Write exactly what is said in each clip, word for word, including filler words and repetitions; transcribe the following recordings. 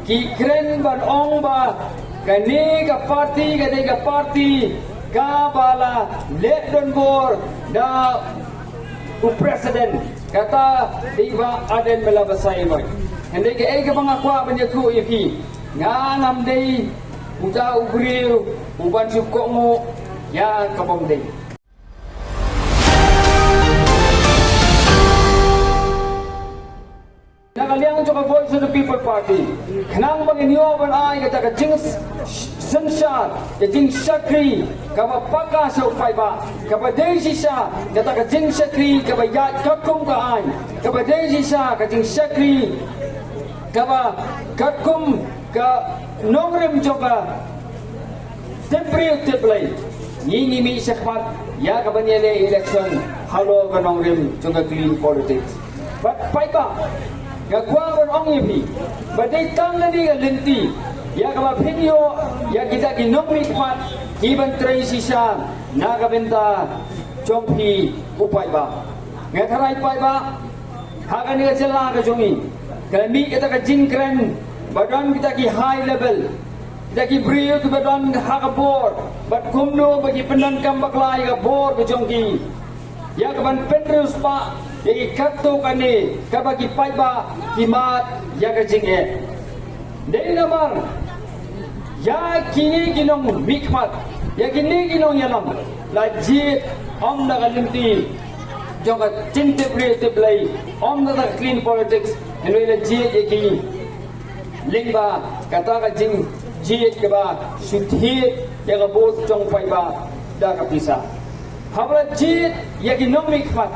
Ki kren ban ong ba kane ka party ka dei ka party kaba la leh donbor da u president, kata dei Bah Ardent Miller Basaiawmoit. Hynrei kaei kaba nga kwah ban ïathuh ïa phi, nga ngam dei uta u briew uban shu kohnguh ïa ka bym dei. Na ka liang jong ka Voice of the People Party, khnang ba ngin ïoh ban ai kata ka jingsynshar, ka jingshakri kaba paka sha u paidbah, kaba dei shisha kata ka jingshakri kaba ïaid katkum ka aiñ, kaba dei shisha ka jingshakri kaba katkum ka nongrim jong ka tip briew tip Blei. Ngi ngi mih shakhmat ïa kaban ïaleh election halor ka nongrim jong ka clean politics. Bad paidbah, nga kwah ban ong ïa phi ba dei tang kane ka lynti ïa kaba phin ïoh ïa kita ki nongmihkhmat kiban trei shisha na ka bynta jong phi u paidbah. Nga tharai paidbah, ha kane ka jylla ka jong ngi ka la mih kata ka jingkren ba don kita ki high level, kita ki briew kiba don ha ka bor, bad kumno ba ki pyndonkam bakla ïa ka bor ka jong ki ïa kaban pynriewspah ïa ki katto katne kaba ki paidbah ki mad ïa ka jingeh. Dei namar ïa kine ki nongmihkhmat, ïa kine ki nongïalam la jied ym da ka lynti jong ka jingtip briew tip Blei, ym da ka clean politics, hynrei la jied ïa ki lyngba kata ka jingjied kaba shu thied ïa ka vote jong u paidbah da ka pisa. Haba la jied ïa ki nongmihkhmat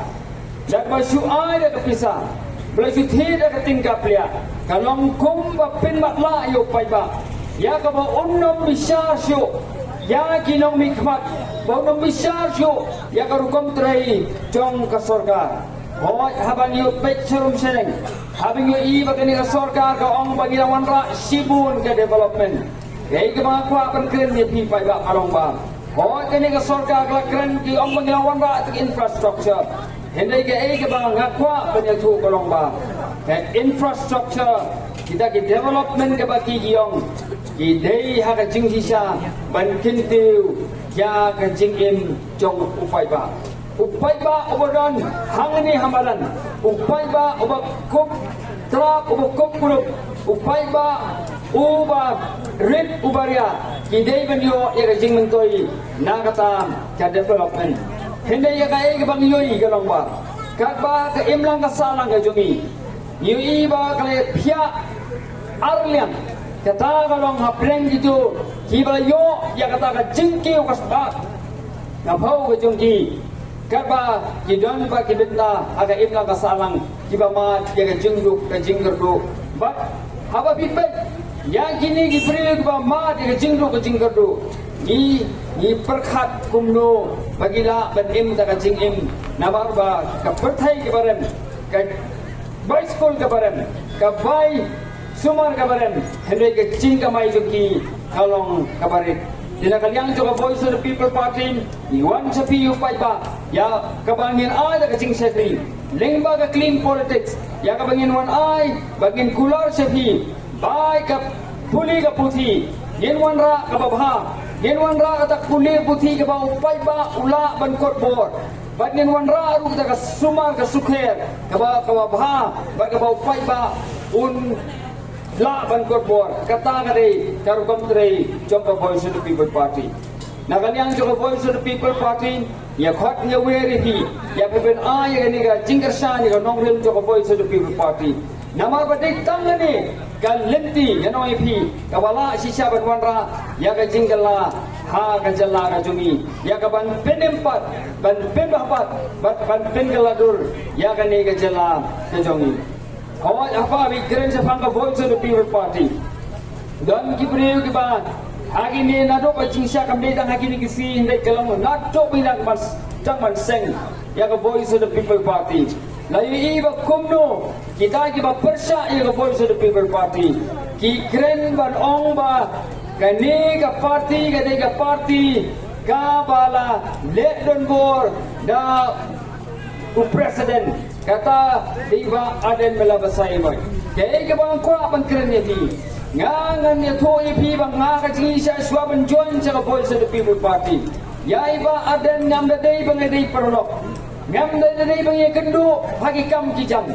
da kaba shu ai da ka pisa, ba la shu thied da ka tyngka pliah, ka long kumba pynmatlah ïa u paidbah ïa kaba un ym bishar shuh ïa ki nongmihkhmat, ba un ym bishar shuh ïa ka rukom trei jong ka sorkar. Hooid, haba ngi ïoh peit sharum shaneng, haba ngi ïohi ba kane ka sorkar ka ong ba ngi la wanrah shibun ka development, kaei kaba nga kwah ban kren ïa phi paidbah ka long ba hooid, kane ka sorkar ka la kren, ki ong ba ngi la wanrah ka infrastructure. Hynrei kaei kaba nga kwah ban ïathuh ka long ba ka infrastructure, kita ki development kaba ki ki ong, ki dei ha ka jingshisha ban kyntiew ïa ka jingim jong u paidbah. U paidbah uba don hangne ha madan, u paidbah uba kup trap, uba kup kurup, u paidbah uba rit uba ria, ki dei ban ïoh ïa ka jingmyntoi na kata ka development. Hynrei ïa kaei kaba ngi ïohi ka long ba katba ka imlang ka sahlang ka jong ngi, ngi ïohi ba ka la phiah ar liang, kata ka long hapdeng kito kiba la ïoh ïa kata ka jingkiew ka spah ka phew ka jong ki, katba ki don bad ki bynta ha ka imlang ka sahlang kiba mad ïa ka jingduk ka jingkyrduh. Bad haba phi peit ïa kine ki briew kiba mad ïa ka jingduk ka jingkyrduh, ngi, ngi pyrkhat kumno ba ki lah ban im da ka jingim, namar ba ka pyrthei kaba rem, ka bai skul kaba rem, ka bai sumar kaba rem, hynrei ka jingkamai jong ki ka long kaba rit. Te na ka liang jong ka Voice of the People Party, ngi wan sha phi u paidbah ïa kaba ngin ai da ka jingshakri lyngba ka clean politics, ïa kaba ngin wan ai ba ngin kular sha phi, bai ka pule ka puthi, ngin wanrah kaba bha, ngin wanrah kata ka pule puthi kaba u paidbah u lah ban kot bor. Bad ngin wanrah ruh kata ka sumar ka sukher kaba, kaba bha, bad kaba u paidbah un lah ban kot bor. Kata ka dei ka rukom trei jong ka Voice of the People Party. Na ka liang jong ka Voice of the People Party, ngi khot ngi wer ïa phi, ïa phi ban ai ïa kane ka jingkyrshan ïa ka nongrim jong ka Voice of the People Party. Namar ba dei tang kane ka lynti, ngan ong ïa phi, kaba lah shisha ban wanrah ïa ka jingkylla ha ka jylla ka jong ngi, ïa kaban pynim pat, ban pynbha pat, ban, ban pynkylla dur ïa kane ka jylla ka jong ngi. Hooid, haba ngi kren shaphang ka Voice of the People Party, don ki briew kiba ha kine, naduh ba jingshah kam dei tang ha kine ki sngi, hynrei ka long naduh ba ngi dang ban, dang ban seng ïa ka Voice of the People Party, la ïohi ba kumno kita kiba pyrshah ïa ka Voice of the People Party ki kren ban ong ba kane ka party ka dei ka party kaba la leh donbor da u president, kata dei Bah Ardent Miller Basaiawmoit. Kaei kaba nga kwah ban kren ïa phi, Nga ngan ïathuh ïa phi ba nga ka jingshisha shuwa ban join sha ka Voice of the People Party. Ïa i Bah Ardent ngam da dei ba nga dei paralok. Ngam da dei ba nga ïakynduh ha ki kam ki jam.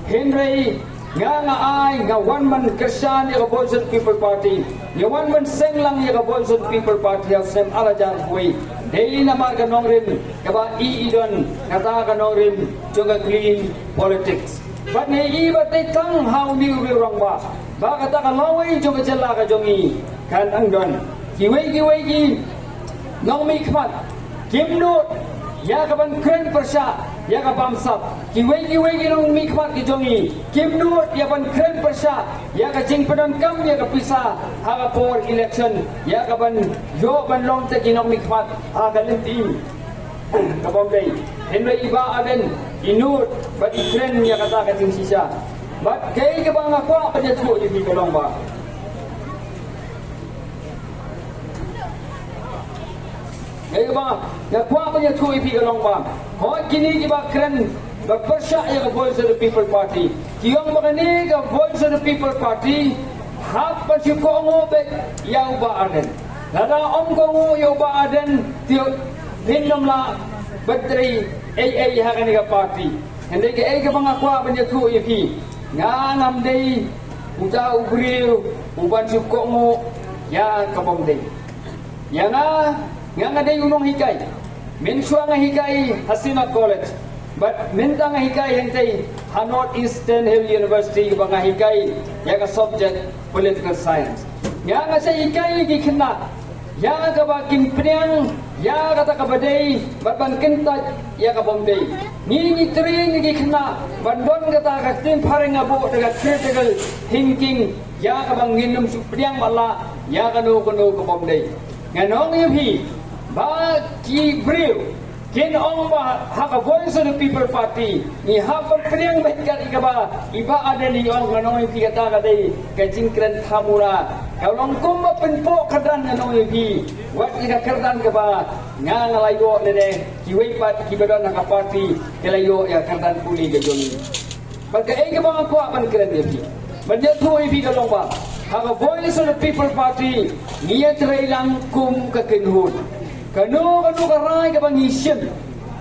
Hynrei nga nga ai nga wan ban kyrshan ïa ka Voice of the People Party. Nga wan ban seng lang ïa ka Voice of the People Party ha u snem ar hajar khatwei. Dei namar ka nongrim kaba i i don, kata ka nongrim jong ka clean politics. Bad nga i ba dei tang ha une u rangbah ba kata ka lawei jong ka jylla ka jong i kan nang don. Kiwei kiwei ki nongmihkhmat kim nud ïa ka ban kren pyrshah ïa ka bamsap. Kiwei kiwei ki nongmihkhmat ki jong i kim nud ïa ban kren pyrshah ïa ka jingpyndonkam ïa ka pisa ha ka por election, ïa ka ban ïoh ban long te ki nongmihkhmat ha ka lynti ka bym dei. Hynrei i Bah Ardent i nud bad i kren ïa kata ka jingshisha. Bad kaei kaba nga kwah ban ïathuh ïa phi ka long ba, kaei kaba nga kwah ban ïathuh ïa phi ka long ba, hooid kine kiba kren ba pyrshah ïa ka Voice of the People Party ki ong ba kane ka Voice of the People Party hap ban shu kohnguh beit ïa u Bah Ardent. Lada ym kohnguh ïa u Bah Ardent te phin ym lah ban trei ei ei ha kane ka party. Hynrei kaei kaba nga kwah ban ïathuh ïa phi, nga ngam dei uta u briew u ban shu kohnguh ïa ka bym dei. Ïa nga, nga nga dei u nonghikai. Mynshuwa nga hikai ha Synod College. Bad mynta nga hikai hangtei ha North Eastern Hill University kaba nga hikai ïa ka subject Political Science. Ïa nga sa hikai ïa ki khynnah ïa kaba kin pdiang ïa kata kaba dei bad ban kyntait ïa ka bym dei. Ngi ngi train ïa ki khynnah ban don kata ka ktien phareng nga buh da ka critical thinking, ïa kaba ngin ym shu pdiang ba lah ïa kano kano ka bym dei. Ngan ong ïa phi ba ki briew kin ong ba ha ka Voice of the People Party ngi hap ban pdiang beit kat ïa kaba i Bah Ardent i ong. Ngan ong ïa phi kata ka dei ka jingkren thamura. Ka long kumba pynpoh kyrdan, ngan ong ïa phi, wat ïa ka kyrdan kaba nga nga la ïoh lane kiwei pat kiba don ha ka party ki la ïoh ïa ka kyrdan pule ka jong ngi. Bad kaei kaba nga kwah ban kren ïa phi, ban ïathuh ïa phi ka long ba ha ka Voice of the People Party ngi ïatrei lang kum ka kynhun. Kano kano ka rai kaba ngi shim,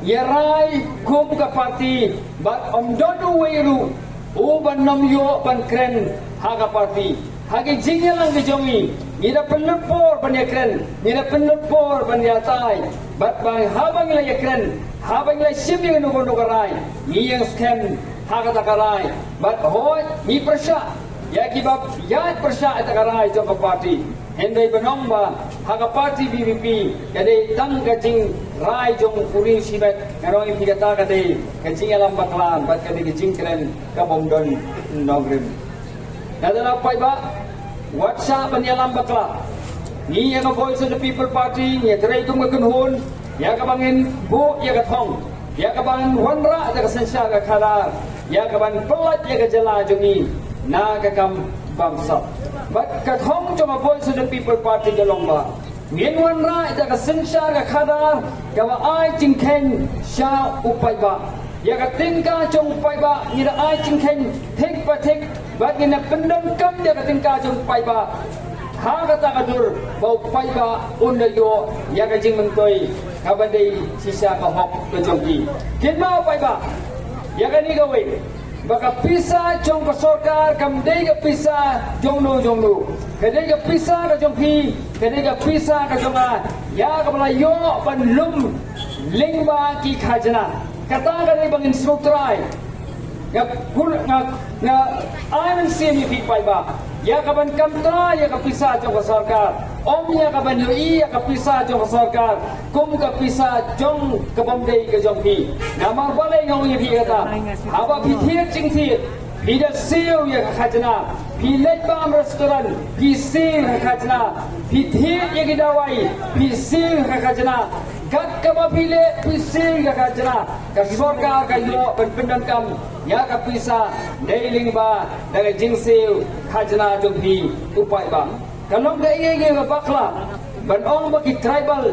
ngi rai kum ka party. Bad ym don uwei ruh uban ym ïoh ban kren ha ka party. Ha ki jingïalang ki jong ngi, ngi da pynlut por ban ïakren, ngi da pynlut por ban ïatai. Bad ba haba ngi la ïakren, haba ngi la shim ïa kano kano ka rai, ngi ïeng skhem ha kata ka rai. Bad hooid ngi pyrshah ïa kiba ïaid pyrshah ïa kata ka rai jong ka party. Hynrei ban ong ba ha ka party V P P ka dei tang ka jingrai jong u riewshimet, ngan ong ïa phi kata ka dei ka jingïalam bakla bad ka dei ka jingkren ka bym don nongrim. Nga da la paidbah, wat shah ban ïalam bakla. Ngi ïa ka Voice of the People Party ngi ïatrei kum ka kynhun ïa kaba ngin buh ïa ka thong, ïa kaba ngin wanrah da ka synshar ka khadar, ïa kaban pyllait ïa ka jylla jong ngi na ka kam bamsap. Bad ka thong jong ka Voice of the People Party ka long ba ngin wanrah da ka synshar ka khadar kaba ai jingkheiñ sha u paidbah. Ïa ka tyngka jong u paidbah ngi da ai jingkheiñ thik pa thik, bad ngin da pyndonkam ïa ka tyngka jong u paidbah ha kata ka dur ba u paidbah un da ïoh ïa ka jingmyntoi kaba dei shisha ka hok ka jong ki. Kynmaw paidbah ïa kane kawei, ba ka pisa jong ka sorkar kam dei ka pisa jong no jong no. Ka dei ka pisa ka jong phi, ka dei ka pisa ka jong nga, ïa kaba la ïoh ban lum lyngba ki khajna. Kata ka dei ba ngin sngewtrai. Nga kul nga nga ai mynsiem ïa phi paidbah ïa kaban kam trai ïa ka pisa jong ka sorkar, ym ïa kaban ïohi ïa ka pisa jong ka sorkar kum ka pisa jong ka bym dei ka jong phi. Namar balei nga ong ïa phi kata? Haba phi thied jingthied, phi da siew ïa ka khajna. Phi leit bam restaurant, phi siew ïa ka khajna. Phi thied ïa ki dawai, phi siew ïa ka khajna. Kat kaba phi leh, phi siew ïa ka khajna. Ka sorkar ka ïoh ban pyndonkam ïa ka pisa dei lyngba da ka jingsiew khajna jong phi u paidbah. Ka long kaei kaei ba bakla ban ong ba ki tribal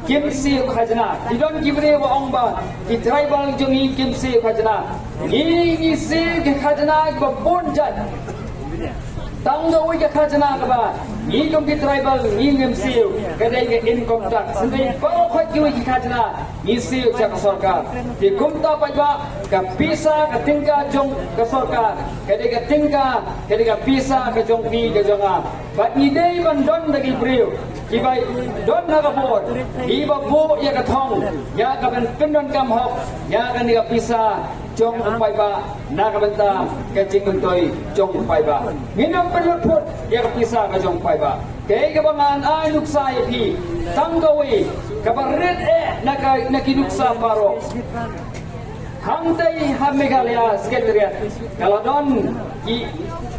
kim siew khajna. Ki don ki briew ba ong ba ki tribal jong ngi kim siew khajna. Ngi ngi siew ki khajna ba bun jait. Tang kawei ka khajna kaba ngi kum ki tribal ngi ngim siew, ka dei ka income tax. Hynrei baroh khoit kiwei ki khajna ngi siew sha ka sorkar. Te kumta paidbah, ka pisa ka tyngka jong ka sorkar ka dei ka tyngka, ka dei ka pisa ka jong phi ka jong nga. Bad ngi dei ban don da ki briew kiba don ha ka bor, kiba buh ïa ka thong ïa ka ban pyndonkam hok ïa kane ka pisa jong u paidbah na ka bynta ka jingmyntoi jong u paidbah. Ngin ym pynlut phut ïa ka pisa ka jong u paidbah. Kaei kaba ngan ai nuksa ïa phi tang kawei kaba rit eh na ka, na ki nuksa baroh. Hangtei ha Meghalaya Secretariat ka la don ki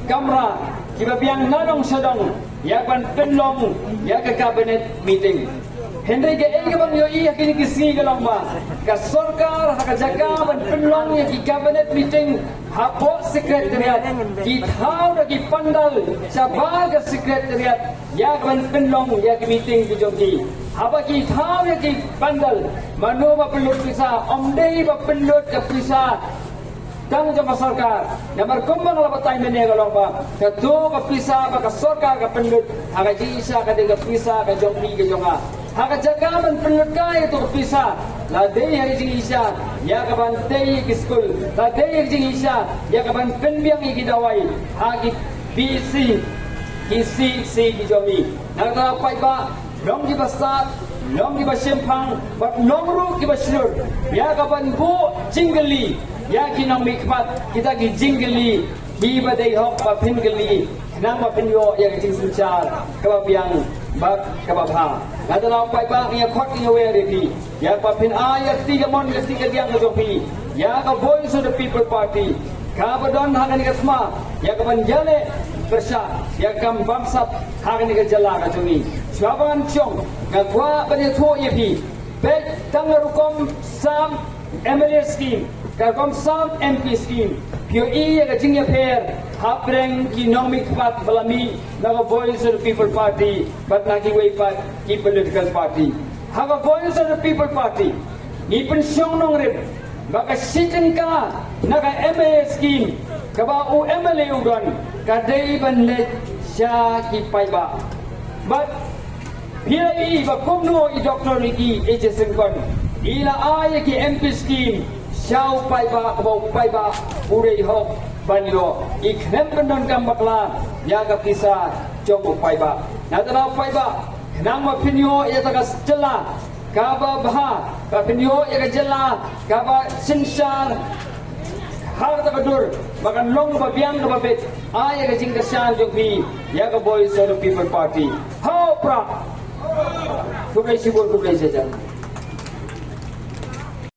kamra kiba biang na dong sha dong ïa ban pynlong ïa ka cabinet meeting. Hynrei kaei kaba ngi ïohi ha kine ki sngi ka long ba ka sorkar ha ka jaka ban pynlong ïa ki cabinet meeting hapoh Secretariat, ki thaw da ki pandal shabar ka Secretariat ïa ka ban pynlong ïa ki meeting ki jong ki. Haba ki thaw ïa ki pandal, mano ba pynlut pisa? Ym dei ba pynlut ka pisa tang jong ka sorkar. Namar kumba nga la batai mynne ka long ba kato ka pisa ba ka sorkar ka pynlut ha ka jingshisha ka dei ka pisa ka jong phi ka jong nga. Ha ka jaka ban pynlut kai kato ka pisa, la dei ha ka jingshisha ïa ka ban tei ïa ki skul, la dei ha ka jingshisha ïa ka ban pynbiang ïa ki dawai ha ki P C, ki C C ki jong ngi. Na kata paidbah, long kiba stad, long kiba shemphang, bad long ruh kiba shlur ïa ka ban buh jingkylli ïa ki nongmihkhmat, kita ki jingkylli kiba dei hok ba phin kylli, khnang ba phin ïoh ïa ka jingsynshar kaba biang bad kaba bha. Nga tang paidbah, nga khot nga wer ïa phi, ïa ba phin ai ïa ka kti kamon, ka kti kadiang ka jong phi ïa ka Voice of the People Party kaba don ha kane ka thma, ïa ka ban ïaleh pyrshah ïa ka kam bamsap ha kane ka jylla ka jong ngi. Shuwa ban shong, nga kwah ban ïathuh ïa phi, peit tang ka rukom sam M L A scheme, ka rukom sam M P scheme, phi ïohi ïa ka jingïapher hapdeng ki nongmihkhmat ba la mih na ka Voice of the People Party bad na kiwei pat ki political party. Ha ka Voice of the People Party ngi pynshong nongrim ba ka shi tyngka na ka M L A scheme kaba u M L A u don, ka dei ban leit sha ki paidbah. Bad phi la ïohi ba kumno i Doctor Ricky A J Syngkon i la ai ïa ki M P scheme sha u paidbah, kaba u paidbah u dei hok ban ïoh. I khlem pyndonkam bakla ïa ka pisa jong u paidbah. Na kata paidbah, khnang ba phin ïoh ïa kata ka jylla kaba bha, ba phin ïoh ïa ka jylla kaba synshar ha kata ka dur ba kan long kaba biang kaba beit, ai ïa ka jingkyrshan jong phi ïa ka Voice of the People Party. Hau prah. Khublei shibun, khublei shihajar.